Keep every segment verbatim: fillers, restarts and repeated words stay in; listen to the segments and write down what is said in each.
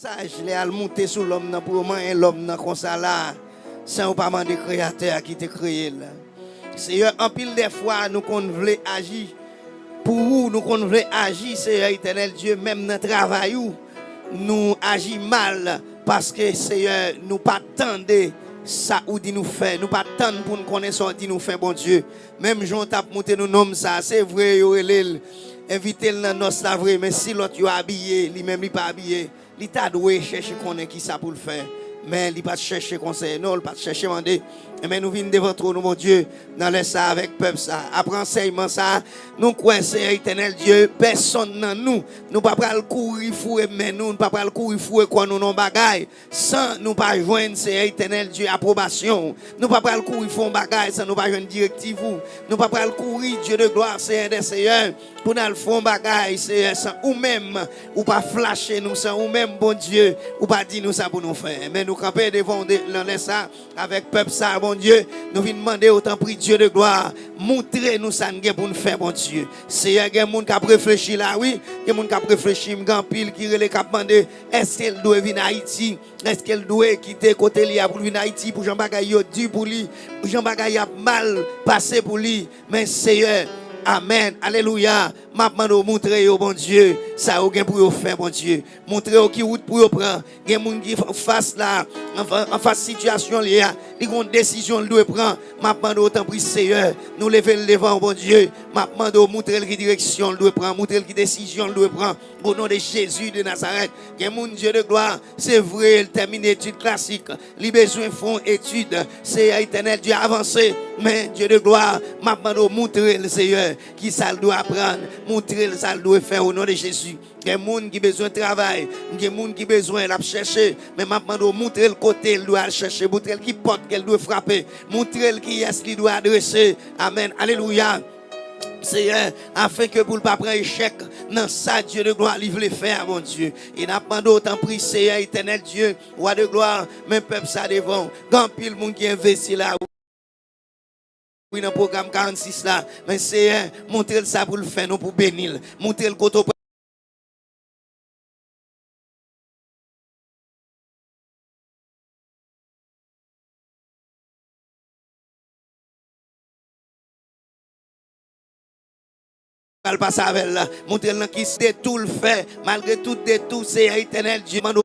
Saj lè al moute sou lòm nan pou yo manyen lòm nan konsa la, san yo pa mande Kreyatè a ki te kreye l. Seyè, anpil dè fwa nou konn vle aji pou ou, nou konn vle aji, Seyè Etènèl Dye, menm nan travay ou, nou aji mal, paske, Seyè, nou pa tande sa ou di nou fè, nou pa tann pou n konnen sa w di nou fè, Bondye. Menm jan w t ap moute nou nonm sa, se vre, yo rele l, envite l nan nòs la vre, men si lòt yo abiye, li menm li pa abiye, li ta dwe chèche konnen ki sa pou l fè. Men li pa t chèche konsèy, non, li pa t chèche mande. Men nou vin devan twòn ou, Bondye, nan lè sa avèk pèp sa. Apre ansèyman sa, nou kwè, Seyè Etènèl Dye, pèsonn nan nou, nou pa pral kouri foure men nou, nou pa pral kouri foure kò nou nan bagay, san nou pa jwenn, Seyè Etènèl Dye, apwobasyon w. Nou pa pral kouri fè yon bagay san nou pa jwenn direktiv ou. Nou pa pral kouri, Dye de glwa, Seyè dè seyè, pou n al fè yon bagay, Seyè, san ou menm, ou pa flache nou, san ou menm, Bondye, ou pa di nou sa pou nou fè. Men nou kanpe devan w de, nan lè sa, avèk pèp sa, Bondye, nou vin mande w, tanpri, Dye de glwa, moutre nou sa n gen pou n fè, Bondye. Seyè, gen moun k ap reflechi la, wi, gen moun k ap reflechi, m gen anpil ki rele, k ap mande, èske l dwe vin Ayiti? Èske l dwe kite kote li a pou l vin Ayiti, pou jan bagay yo di pou li, pou jan bagay ap mal pase pou li? Men Seyè, amèn, alelouya, m ap mande w moutre yo, Bondye, sa yo gen pou yo fè, Bondye. Moutre yo ki wout pou yo pran. Gen moun ki anfas la, anfa-, anfas sitiyasyon li a, li gen yon desizyon l dwe pran. M ap mande w, tanpri, Seyè, nou leve l devan w, Bondye. M ap mande w moutre l ki direksyon l dwe pran, moutre l ki desizyon l dwe pran. O non de Jezi de Nazarèt, gen moun, Dye de glwa, se vre, l tèmine etid klasik, li bezwen fè yon etid. Seyè Etènèl Dye, avanse, men, Dye de glwa, m ap mande w moutre l, Seyè, ki sa l dwe aprann, moutre l sa l dwe fè, o non de Jezi. Gen moun ki bezwen travay, gen moun ki bezwen, l ap chèche, men m ap mande w moutre l kote l dwe al chèche, moutre l ki pòt ke l dwe frape, moutre l kiyès li dwe adrese. Amèn, alelouya. Seyè, afenke pou l pa pran echèk nan sa, Dye de glwa, li vle fè a, Bondye. E n ap mande w, tanpri, Seyè Etènèl Dye, Wa de glwa, men pèp sa devan w. Gen anpil moun ki envesti la, wi, nan pwogram karannsis la. Men Seyè, montre l sa pou l fè, non, pou beni l. Montre l kote w pral pase avè l la. Montre l nan ki detou l fè, malgre tout detou, Seyè Etènèl Dye, mande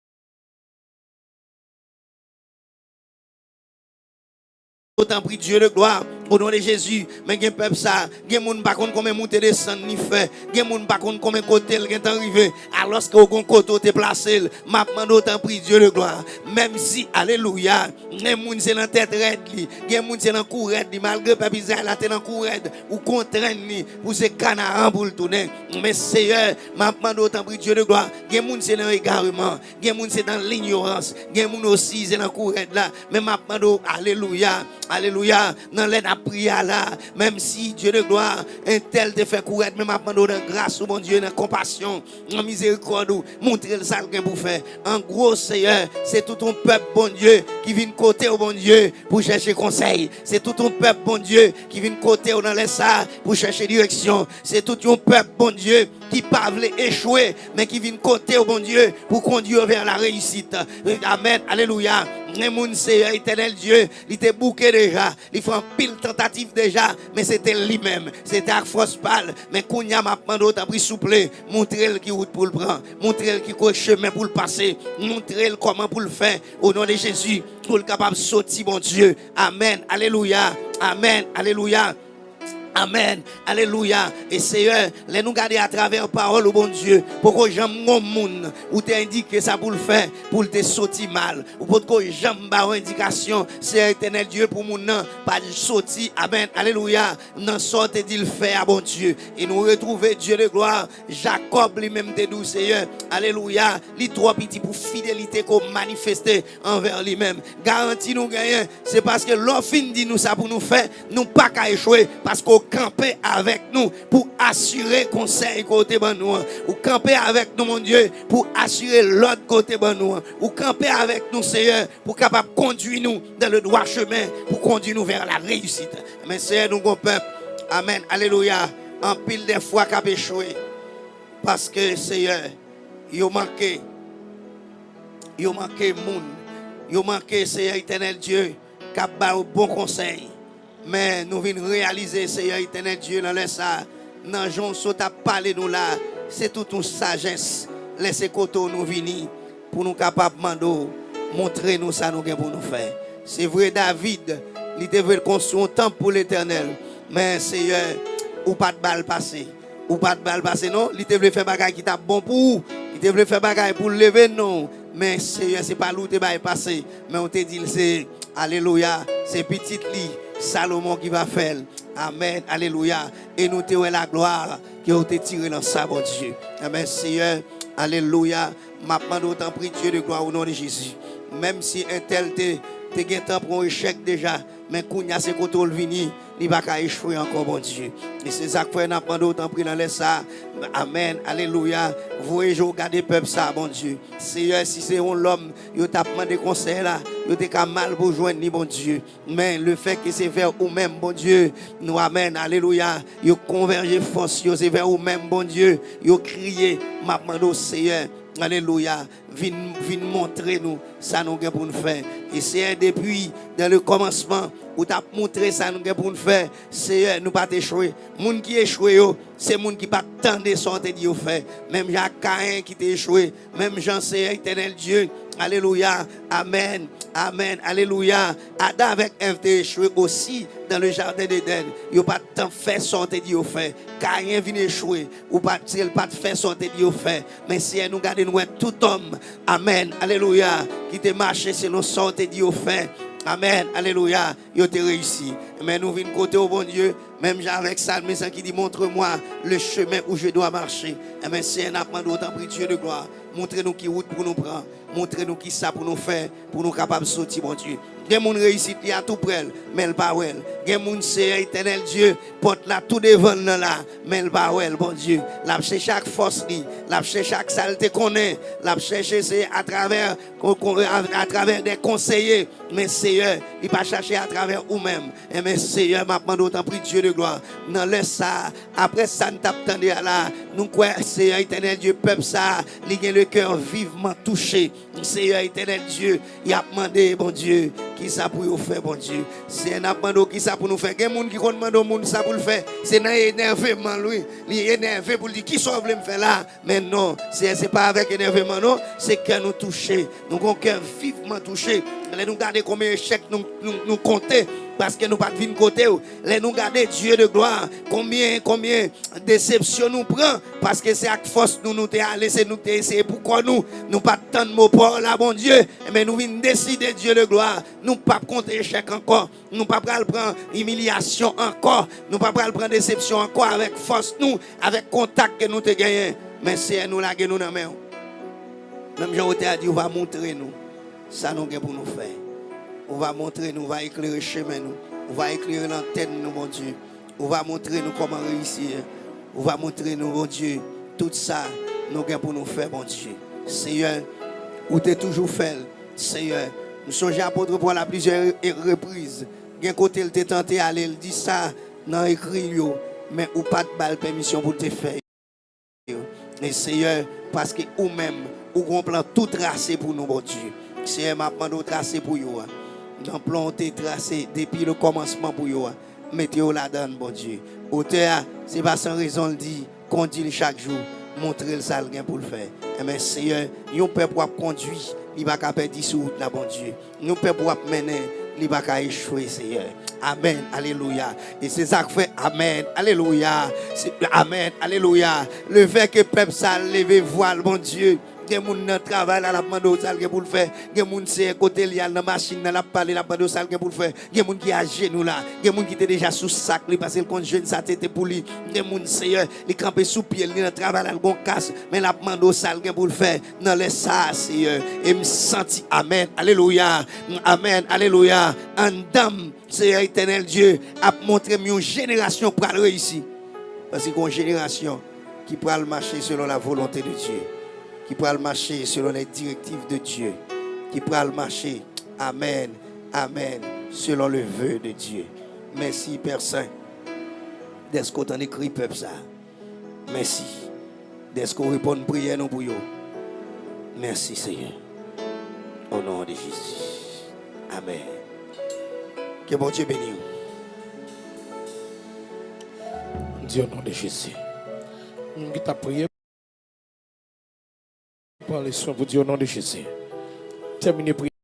w, tanpri, Dye de glwa, o non de Jezi. Men gen pèp sa, gen moun pa konn konbyen moute desann li fè, gen moun pa konn konbyen kote l gentan rive, alòske w gon kote w te plase l. M ap mande w, tanpri, Dye de glwa, menm si, alelouya, gen moun se nan tèt rèd li, gen moun se nan kou rèd li, malgre pèp Izrayèl la te nan kou rèd, ou kontrenn li pou se Kanaran pou l tounen. Men Seyè, m ap mande w, tanpri, Dye de glwa, gen moun se nan egareman, gen moun se nan linyorans, gen moun osi se nan kou rèd la. Men m ap mande w, alelouya, alelouya, nan lè n ap priye a la, menm si, Dye de glwa, entèl te fè kou rèd, men m ap mande w nan gras ou, Bondye, nan konpasyon, nan mizerikòd ou, montre l sa l gen pou fè. An gwo, Seyè, se tout yon pèp, Bondye, ki vin kote w, Bondye, pou chèche konsèy. Se tout yon pèp, Bondye, ki vin kote w nan lè sa a pou chèche direksyon. Se tout yon pèp, Bondye, ki pa vle echwe, men ki vin kote w, Bondye, pou kondwi yo vè la reyisit. Amèn, alelouya. Gen moun, Seyè Etènèl Dye, li te bouke deja, li fè anpil tantativ deja, men se te li menm, se te ak fòs pa l. Men kounye a, m ap mande w, tanpri, souple, montre l ki wout pou l pran, montre l ki ko-, chemen pou l pase, montre l kòman pou l fè, o non de Jezi, pou l kapab soti, Bondye. Amèn, alelouya, amèn, alelouya. Amèn, alelouya. E Seyè, lè nou gade atravè pawòl ou, Bondye, poko janm gon moun ou te endike sa pou l fè, pou l te soti mal. Ou potko janm ba yon endikasyon, Seyè Etènèl Dye, pou moun nan pa soti, amèn, alelouya, nan sa w te di l fè a, Bondye. E nou retwouve, Dye de glwa, Jakòb li menm te di w, Seyè, alelouya, li twò piti pou fidelite ke w manifeste anvè li menm. Garanti nou genyen, se paske lè w fin di nou sa pou nou fè, nou pa ka echwe, paske w kanpe avèk nou pou asire konsèy ke w te ban nou an. Ou kanpe avèk nou, Bondye, pou asire lòd ke w te ban nou an. Ou kanpe avèk nou, Seyè, pou kapab kondwi nou dans le droit chemin, pou kondwi nou vers la réussite. Men, Seyè, nou gon pèp, amèn, alelouya, anpil de fwa k ap echwe, paske, Seyè, yo manke Yo manke moun. Yo manke, Seyè Etènèl Dye, k ap ba yo bon konsèy. Men nou vin reyalize, Seyè Etènèl Dye, nan lè sa a, nan jan w sot ap pale nou la, se tout yon sajès. Lè se kote w nou vini pou nou kapab mande w, montre nou sa nou gen pou nou fè. Se vre, David, li te vle l konstwi yon tanp pou Letènèl, men, Seyè, ou pa t ba l pase. Ou pa t ba l pase non. Li te vle fè bagay ki t ap bon pou ou. Li te vle fè bagay pou l leve non w. Men, Seyè, se pa li w te bay pase. Men w te di l se, alelouya, se pitit li, Salomon, ki va fè l. Amèn, alelouya. E nou te wè laglwa ke w te tire nan sa, Bondye. Amèn, Seyè, alelouya. M ap mande w, tanpri, Dye de glwa, o non de Jezi. Menm si entèl te, te gentan pran yon echèk deja, men kounye a se kote w l vini, li pa ka echwe ankò, Bondye. E se sa k fè n ap mande w, tanpri, nan lè sa a. Amèn, alelouya. Voye je w gade pèp sa a, Bondye. Seyè, si se yon lòm yo t ap mande konsèy la, yo te ka mal pou jwenn li, Bondye. Men lefètke se vè ou menm, Bondye, nou, amèn, alelouya, yo konvèje fòs yo, se vè ou menm, Bondye, yo kriye. M ap mande w, Seyè, alelouya, vin, vin montre nou sa nou gen pou n fè. E Seyè, depi dans le commencement, ou t ap montre sa nou gen pou n fè. Seyè, nou pa t echwe. Moun ki echwe yo, se moun ki pa t tande sa w te di yo fè. Menm jan ak Kayen ki te echwe, menm jan, Seyè Etènèl Dye, alelouya, amèn, amèn, alelouya. Adan avèk Èv te echwe osi dans le jardin d'Éden. Yo pa t tann fè sa w te di yo fè. Kayen vin echwe. Ou pa t, l pa t fè sa w te di yo fè. Men Seyè, nou gade, nou wè tout òm, amèn, alelouya, ki te mache selon sa w te di yo fè. Amèn, alelouya, yo te reyisi. Men nou vin kote w, Bondye, menm jan avèk salmis lan ki di, montre-moi le chemin où je dois marcher. Enben, Seyè, n ap mande w, tanpri, Dye de glwa, montre nou ki wout pou nou pran. Montre nou ki sa pou nou fè, pou nou kapab soti, Bondye. Gen moun reyisit li a tou prè l, men l pa wè l. Gen moun, Seyè Etènèl Dye, pòt la tou devan l nan la, men l pa wè l, Bondye. L ap chèche ak fòs li, l ap chèche ak sa l te konnen, l ap chèche, se atravè, kon, kon, a, atravè de konseye, men, Seyè, li pa chache atravè ou menm. Enben, Seyè, m ap mande w, tanpri, Dye de glwa, nan lè sa a, apre sa n t ap tande a la, nou kwè, Seyè Etènèl Dye, pèp sa a, li gen le cœur vivement touché. Seyè Etènèl Dye, y ap mande, Bondye, kisa pou yo fè, Bondye. Seyè, n ap mande w kisa pou nou fè. Gen moun ki konn mande yon moun sa pou l fè, se nan enèveman l, wi. Li enève pou l di, kisa w vle m fè la? Men non, Seyè, se pa avèk enèveman, non. Se kè nou touche. Nou gon kè vivman touche. Lè nou gade konbyen echèk nou, nou, nou konte, paske nou pa t vin kote w. Lè nou gade, Dye de glwa, konbyen, konbyen desepsyon nou pran, paske se ak fòs nou, nou te ale, se nou ki te eseye pou kò nou. Nou pa t tann mo pa w la, Bondye. Enben, nou vin deside, Dye de glwa, nou p ap konte echèk ankò. Nou pa pral pran imilyasyon ankò. Nou pa pral pran desepsyon ankò avèk fòs nou, avèk kontak ke nou te genyen. Men, Seyè, nou lage nou nan men w. Menm jan otè a di, ou va montre nou sa nou gen pou nou fè. Ou va montre nou, ou va eklere chemen nou. Ou va eklere lantèn nou, Bondye. Ou va montre nou kòman reyisi. Ou va montre nou, Bondye, tout sa nou gen pou nou fè, Bondye. Seyè, ou te toujou fè l. Seyè, m sonje apot Pòl a plizyè re-, repriz. Gen kote l te tante ale, l di sa nan ekri l yo, men ou pa t ba l pèmisyon pou l te fè yo. E Seyè, paske ou menm, ou gon plan tou trase pou nou, Bondye. Seyè, m ap mande w trase pou yo a. Nan plan w te trase depi le kòmansman pou yo a, mete yo ladan l, Bondye. Otè a, se pa san rezon l di, kondi l chak jou, montre l sa l gen pou l fè. Enben, Seyè, yon pèp w ap kondui, li pa ka pèdi sou wout la, Bondye. Yon pèp w ap mennen, li pa ka echwe, Seyè. Amèn, alelouya. E se sa k fè, amèn, alelouya. Se, amèn, alelouya. Lefètke pèp sa a leve vwa l, Bondye, gen moun nan travay la, l ap mande w sa l gen pou l fè. Gen moun, Seyè, kote l ye a nan machin nan, l ap pale, l ap mande w sa l gen pou l fè. Gen moun ki ajenou la. Gen moun ki te deja sou sak li, paske l konn jwenn sa tete pou li. Gen moun, Seyè, li kanpe sou pye l, li nan travay la, l gon kas, men l ap mande w sa l gen pou l fè nan lè sa a, Seyè. E m santi, amèn, alelouya, amèn, alelouya, anndan m, Seyè Etènèl Dye ap montre m yon jenerasyon pral reyisi. Paske yon jenerasyon ki pral mache selon la volonte de Dye, ki pral mache selon les directives de Dye, ki pral mache, amèn, amèn, selon le vœu de Dye. Mèsi, Pè Sen, dèske w tande kri pèp sa. Mèsi dèske w reponn priyè nou pou yo. Mèsi, Seyè. Au nom de Jésus. Amen. Que Bon Dieu bénisse vous. Di au nom de Jésus. Moun ki t ap priye, pran lesyon pou di au nom de Jésus. Tèmine priye.